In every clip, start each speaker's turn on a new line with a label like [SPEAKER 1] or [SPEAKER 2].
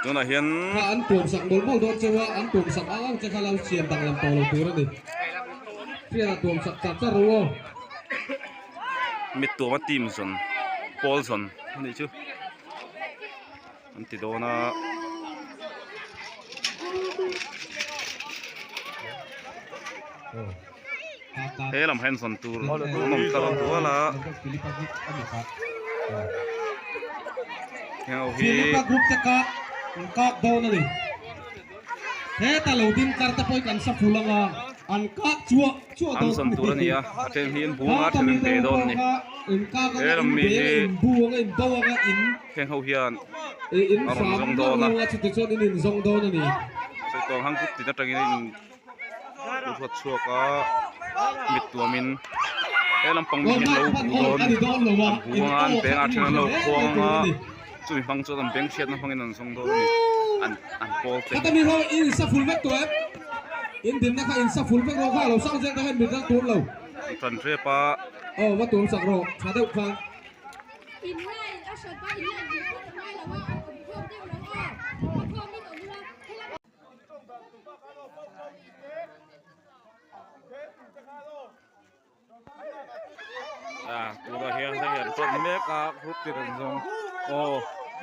[SPEAKER 1] Tunah hian.
[SPEAKER 2] Kha an tuam sak mawlh mawlh dawn cheu a, an tuam sak ang ang che kha lo siam danglam tawh lo tur a ni. Hriatah tuam sak char char ru aw.
[SPEAKER 1] Mit tuama team zawn pawl zawn a nih chu an ti dawn a. He lam hian zawn tur an awm tlar dual a. Heng ho hi.
[SPEAKER 2] Philipa group te kak an kak dawn a ni. Heta lo ding kar te pawh hi kan sa ful anga an kak chuah chuah
[SPEAKER 1] An
[SPEAKER 2] dawn
[SPEAKER 1] zawn tur a ni a, a then hi an bung a, a then an be dawn a ni. He lam mi hi heng ho hian a rawn zawng dawn a. Sawi hang kut tin atangin a in ruat chhuak a, mit tuamin he lampang mi hi an lo bu dawn an bu anga an beng a then an lo khuang anga chumi hmang chuan an beng hriatna hmangin an zawng dawn a ni an an pawl te.
[SPEAKER 2] Khata mi ho in sa ful vek tawh em? In dinna kha in sa ful vek rawh kha lo sang zel ta hian mit ral tur lo.
[SPEAKER 1] An tan rep a.
[SPEAKER 2] Aw va tuam sak rawh tha deuh khan.
[SPEAKER 3] In line a hran pa in line hmuh phawt a ngai lo a, a awm khawm deuh lo aw, a khawmin awm ula helama.
[SPEAKER 1] Ah tunah hian hei an tawt mek a group tin an zawng aw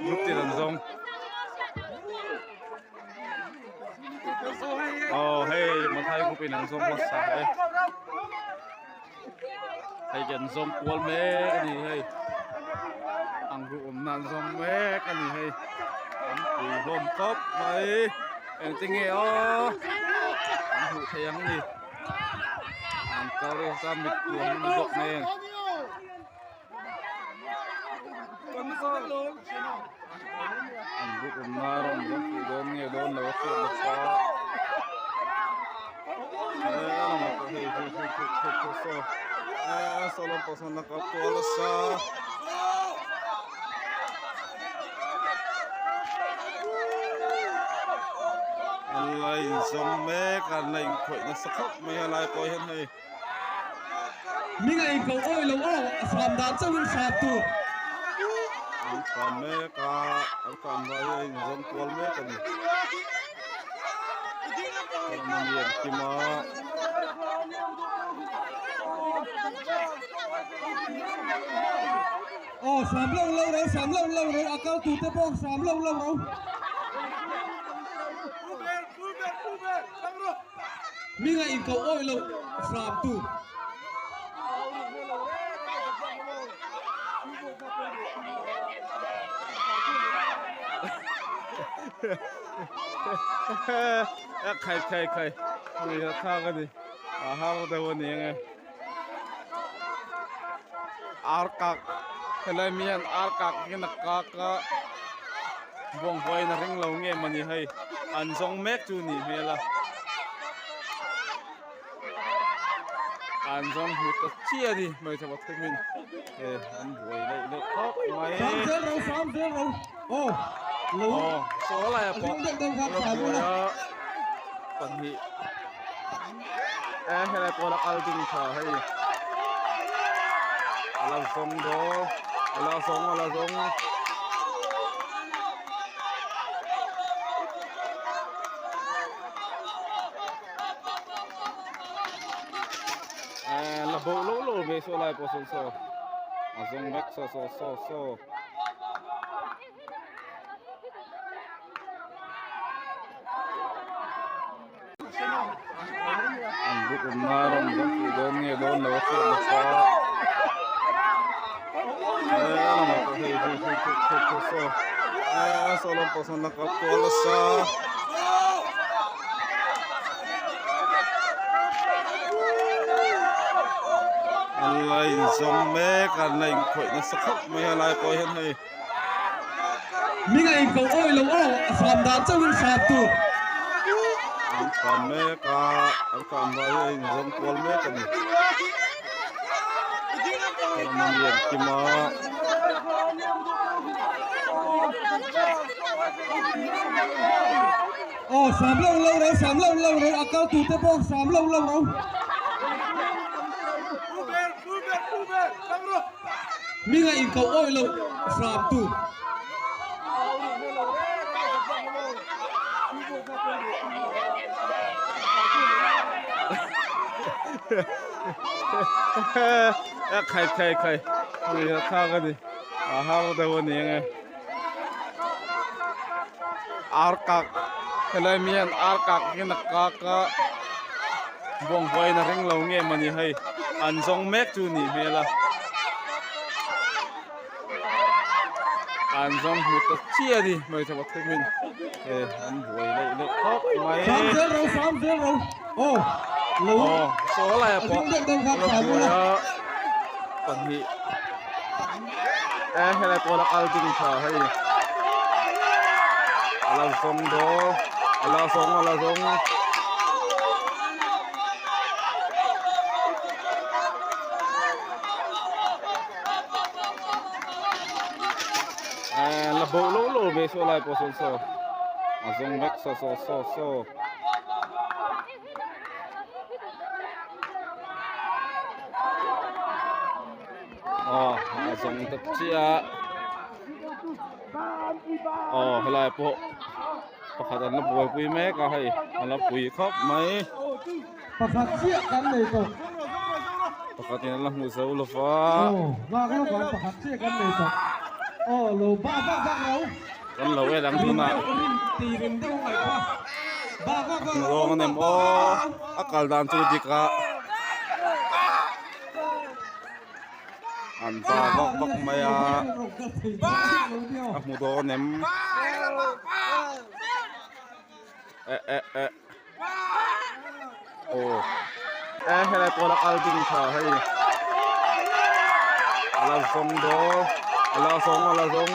[SPEAKER 1] group tin an zawng aw hei Mathai group in an zawng hmasa e hei an zawng kual mek a ni hei ang group awmna an zawng mek a ni hei an pui hlawm khawp mai engtin nge aw an hmuh theih ang ni. An kal reuh a mit tuam a ni bawk nen. An buk awmna a rawn zawng fuh dawn nge dawn lo a hriat lo kha. He a lamah pawh hei hei hei hei hei hei saw eh saw lampang sawn a kal kual nasa. An la inzawm mek a, an la inkhawih nasa khawp mai a lai pawh hian hei.
[SPEAKER 2] Minga inko awi lo aw, a hram dan chauhin hram tur.
[SPEAKER 1] An hram mek a, an hram lai hi a inzawm kual mek a ni. Heng a mi an kim a.
[SPEAKER 2] Aw hram lo lo ro hram lo lo ro a kal tu te pawh hram lo lo ro. Minga in ko awi lo hram tu.
[SPEAKER 1] Khai khai khai ui a thlak a ni a har deuh a ni ang e. Ar kak helai mi hian ar kak hian a kak a buangbuai in a ring lo nge mawni hei an zawng mek chu nih hmel a an zawng hmu ta chiah a ni hmeichhe pathum in he an buai leh leh khawp mai.
[SPEAKER 2] Sam zel ro sam zel ro aw lo
[SPEAKER 1] aw saw lai ah pawh
[SPEAKER 2] deuh deuh khan
[SPEAKER 1] a
[SPEAKER 2] sam
[SPEAKER 1] buai
[SPEAKER 2] ula.
[SPEAKER 1] a pahnih. E helai pawh la kal ding tha hei a la zawng dawn a la zawng a la zawng e la bo lo lo mai saw lai pawh sawn saw a zawng vek saw saw saw saw. An buk awmna rawn zawng fuh dawn nge dawn lo a hriat bawk a he a lamah pawh hei hei hei hei hei hei saw eh saw lampang sawn a kal kual nasa. An la inzawm mek a an la inkhawih nasa khawp mai a lai pawh hian hei.
[SPEAKER 2] Minga in ko awi lo aw, a hram dan chauhin hram tur.
[SPEAKER 1] An hram mek a, an hram lai hi a inzawm kual mek a ni. Heng a mi an kim a.
[SPEAKER 2] Aw hram lo lo ro, hram lo lo ro, a kal tur te pawh hram lo lo ro. Minga in ko awih loh hram tu.
[SPEAKER 1] A khai khai khai ni a thlak a ni a har deuh a ni ang e ar kak helai mi hian ar kak hian a kak a buangbuaiin a ring lo nge mawni hei an zawng mek chu a nih hmel a. An zawng hmu ta chiah a ni hmeichhe pathumin he an buai leh leh khawp mai.
[SPEAKER 2] Sam zel ro sam zel ro aw lo
[SPEAKER 1] aw saw lai a pawh
[SPEAKER 2] ding deuh deuh khan sam ula
[SPEAKER 1] pahnih e helai pawh la kal ding tha hei a lo zawng dawn a lo zawng a lo zawng. La bo lo lo ve saw lai pawh sawn saw a zawng vek saw saw saw saw aw a zawng ta chiah aw helai pawh pakhat an la buaipui mek a hei a la pui khawp mai.
[SPEAKER 2] Pakhat chiah kan nei tawh.
[SPEAKER 1] Pakhat in an la hmuh zo lo va.
[SPEAKER 2] Aw, nghak lawk ang pakhat chiah kan nei tawh. Aw, lo bak vak vak ro.
[SPEAKER 1] Kan lo en ang tunah.
[SPEAKER 2] Rim ti rim deuh ngaih kha. Bak vak vak ro.
[SPEAKER 1] Rawng a nem aw, a kal dan chu dik a. An ba vak vak mai a. A hmu dawn em. Eh eh eh. Aw e helai pawh la kal ding tha hei a la zawng dawn a la zawng a la zawng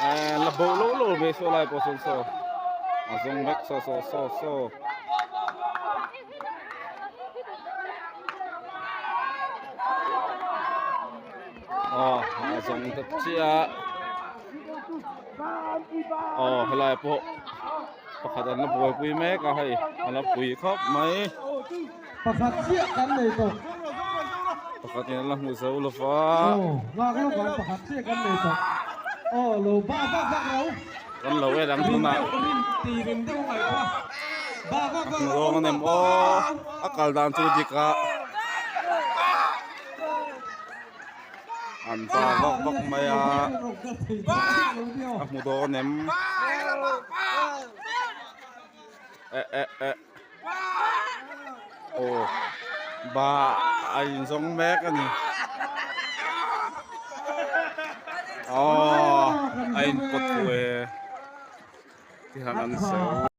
[SPEAKER 1] eh la bo lo lo mai saw lai pawh sawn saw a zawng vek saw saw saw saw. Aw a zawng ta chiah aw helai pawh pakhat an la buaipui mek a hei a la pui khawp mai
[SPEAKER 2] pakhat chiah kan nei tawh
[SPEAKER 1] pakhat in an la hmuh zo lo va
[SPEAKER 2] aw nghak lawk ang pakhat chiah kan nei tawh aw lo bak vak vak ro
[SPEAKER 1] Kan lo en ang tunah. Rawng a nem aw a kal dan chu dik a an ba vak vak mai a a hmu dawn em eh eh eh aw ba a inzawng mek a ni aw a inpawt thu e tihian an sawi.